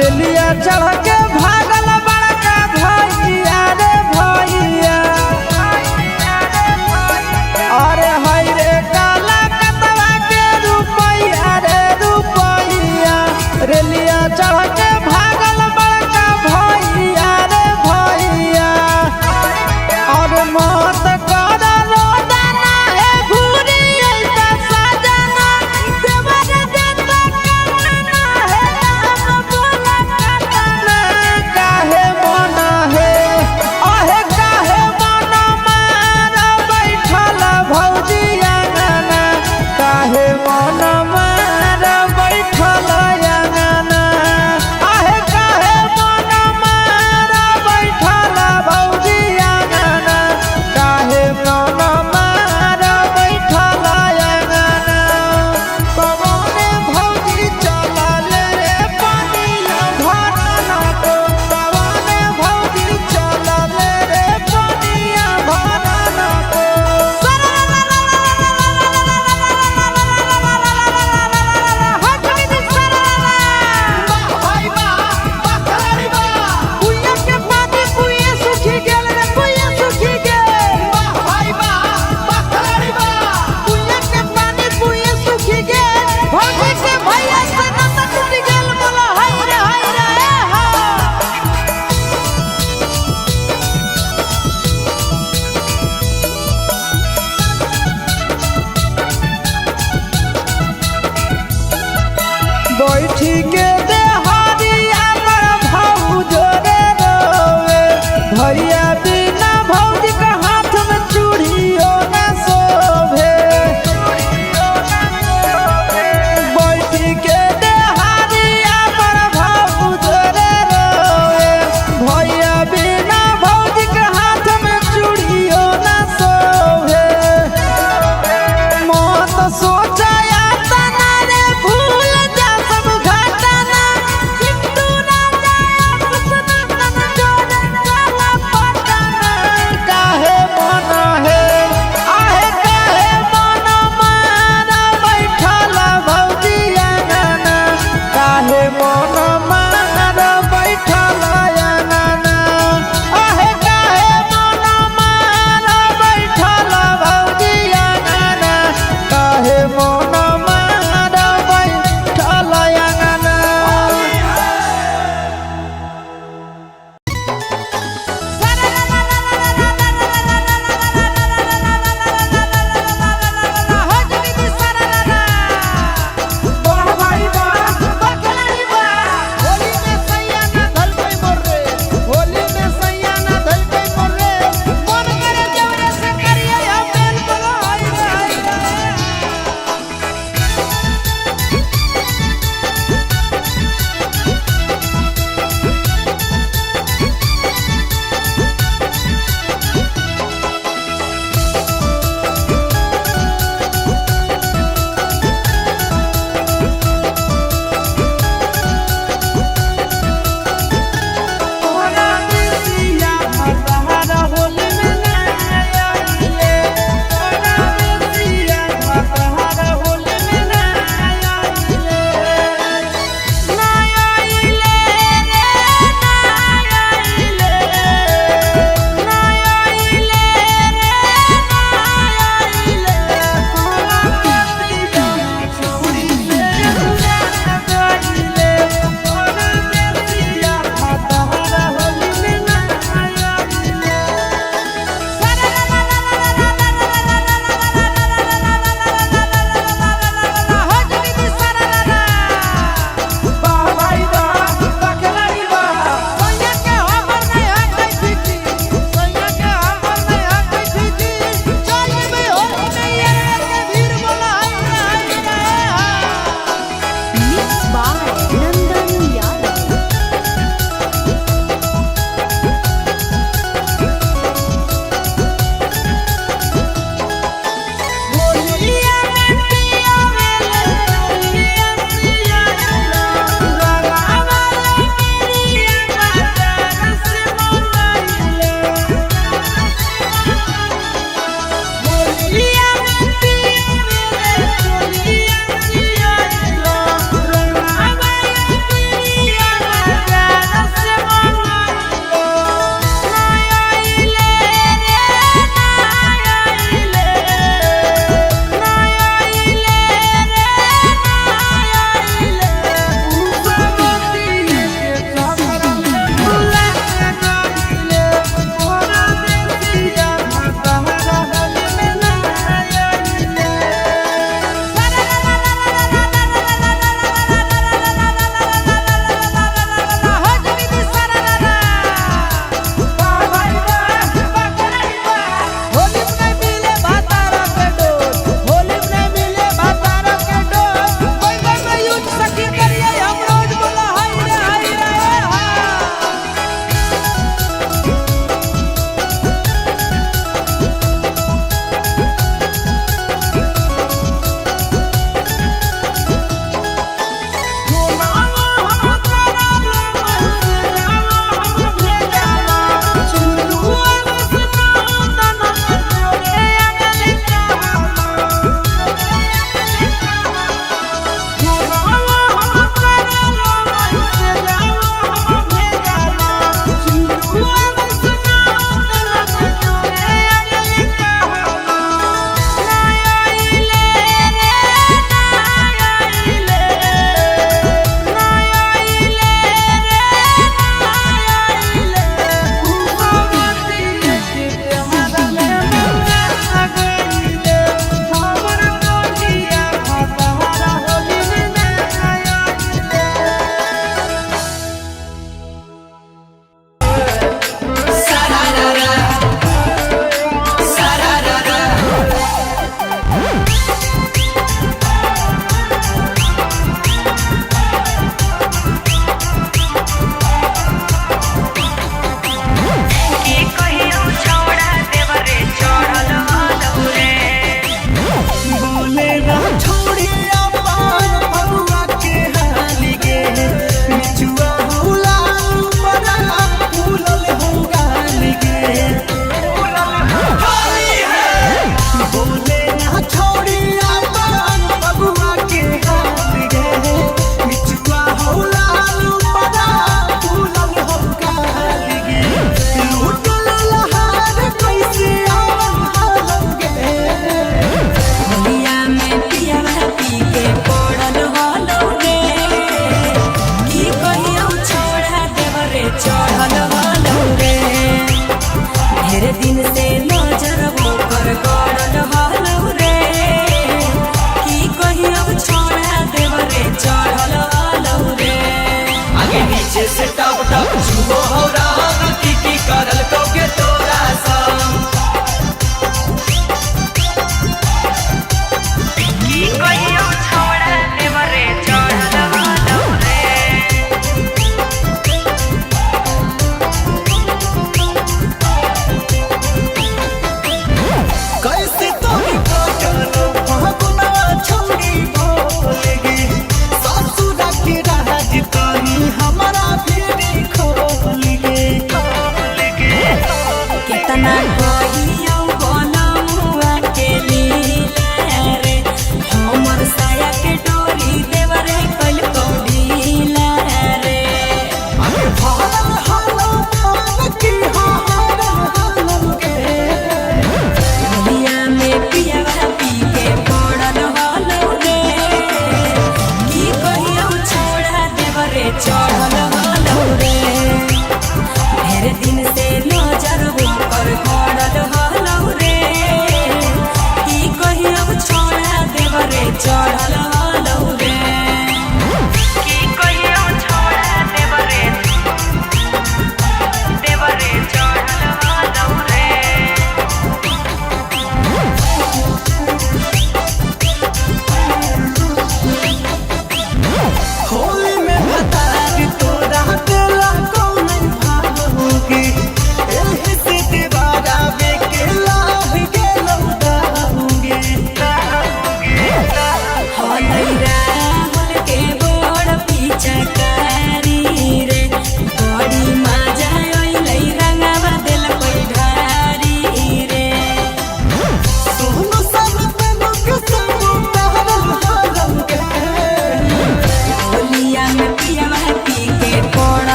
रेलिया चढ़ के भागल बड़का भैया रे भैया। अरे हाय रे काला कतवा के रुपैया रे रुपैया, रेलिया चढ़ के भागल बड़का भैया रे भैया। और मत कर रोदना हे घूरी ऐसा सजना, देवर देता कमाना है हम बोला कतना। काहे मन हे अहे काहे मन मार बैठल भौजी अंगना, काहे मन मार बैठल अंगना, अहे काहे मन मार बैठल भौजी अंगना, काहे मन मार बैठल अंगना। कवने भौजी चलल रे पनिया भरना को, कवने भौजी चलल रे पनिया भरना को। वाह भाई वाह, वाह खिलाड़ी वाह। कुइया के पानी कुइया सुखी गेल रे कुइया सुखी गेल। वाह भाई वाह, वाह खिलाड़ी वाह। कुइया के पानी कुइया सुखी गेल, भौजी के भैया से नाता टूट गेल, बोला हाय रे हाय रे हा। बैठी के देहरिया पर भौजो रे रोवे, भैया